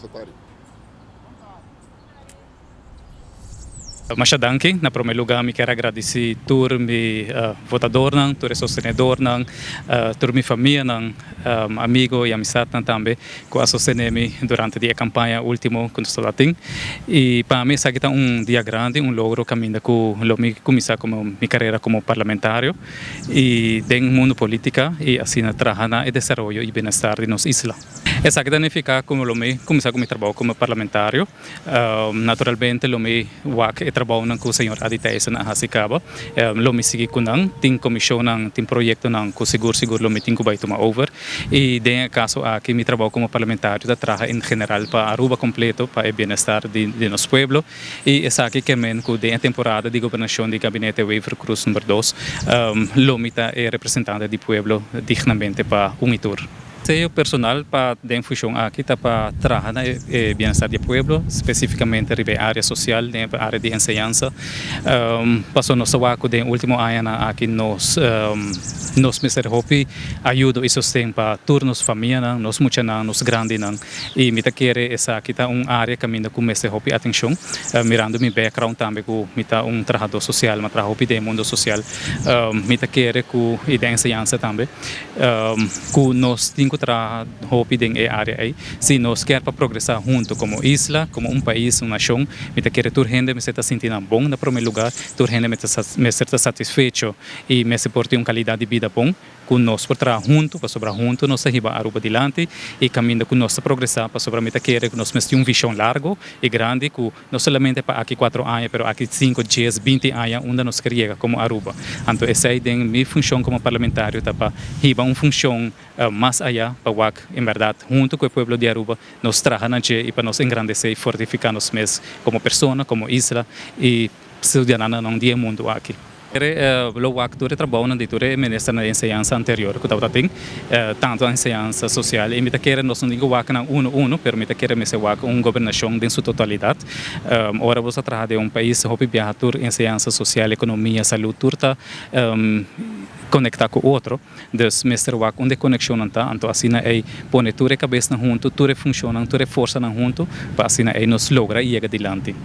Satari. Masha danki. Na prome luga mi kier a gradici tur mi votadornan, tur e sostenedornan, tur mi famianan, amigo y amistadnan tambe cu a sostene mi durante di e campaña ultimo cu nos tabata tin. Y pa mi esaki ta un dia grandi, un logro caminda cu lo mi cuminsa como mi carera como parlamentario y den mundo politica y asina traha na e desaroyo y bienestar di nos isla. Esaki ta nifica cu lo mi cuminsa cu mi trabao como parlamentario. Naturalmente lo mi wak e trabounan ku señor Adi Thijssen a hasi kaba. Lo mi sigui ku nan. Tin komishonnan, tin proyektonan ku sigur sigur lo mi tin ku bai tuma over. I den e kaso aki mi trabou komo parlamentario ta traha en general pa Aruba kompleto, pa e bienestar di nos pueblo. I esaki ke men ku den e temporada di gobernashon di gabinete Wever-Croes number dos lo mi ta e representante di pueblo dignamente pa un i tur. Deseo personal pa den fushon aki ta pa traha na e bienestar di e pueblo, spesifikamente riba e área sosial, den e área di enseñansa. Pasobra nos ta wak ku den último añanan aki nos nos mester hopi ayudo i sosten pa tur nos famianan, nos muchanan, nos grandinan. I mi ta kere esaki ta un área kaminda ku mester hopi atenshon. Mirando mi background tambe ku mi ta un trahadó sosial, mi a traha hopi den e mundo sosial, mi ta kere ku i den enseñansa tambe. Ku nos tin ku traha hopi den e área ei. Si nos kier pa progresá huntu komo isla, komo un pais, un nashon, mi ta kere tur hende mester ta sinti nan bon na promé lugá, tur hende mester ta satisfecho i mester por tin un kalidat di bida bon, ku nos por traha huntu, pasobra huntu nos ta hiba Aruba dilanti i kaminda ku nos ta progresá, pasobra mi ta kere ku nos mester tin un vishon largu i grandi ku No solamente pa aki cuatro aña, pero aki cinco, dies, binti aña unda nos ker yega como Aruba. Anto esey den mi funcion como parlamentario ta pa hiba un funcion mas aya pa wak en berdad hunto cu e pueblo di Aruba nos traha na dje y pa nos engrandece y fortifica nos mes como persona, como isla y ciudadanonan di e mundo aki. Kere lo wak tur e trabounan di tur e ministernan di enseñansa anterior ku tabata tin, tantu enseñansa sosial i mi ta kere nos no tin ku wak nan unu unu, pero mi ta kere mester wak un gobernashon den su totalidat. Ora bo ta traha den un pais hopi biaha tur enseñansa sosial, ekonomia, salud tur ta konektá ku otro. Dus mester wak unda e konekshonnan ta, anto asina ei pone tur e kabesnan huntu, tur e funshonnan, tur e forsanan huntu pa asina ei nos logra i yega dilanti.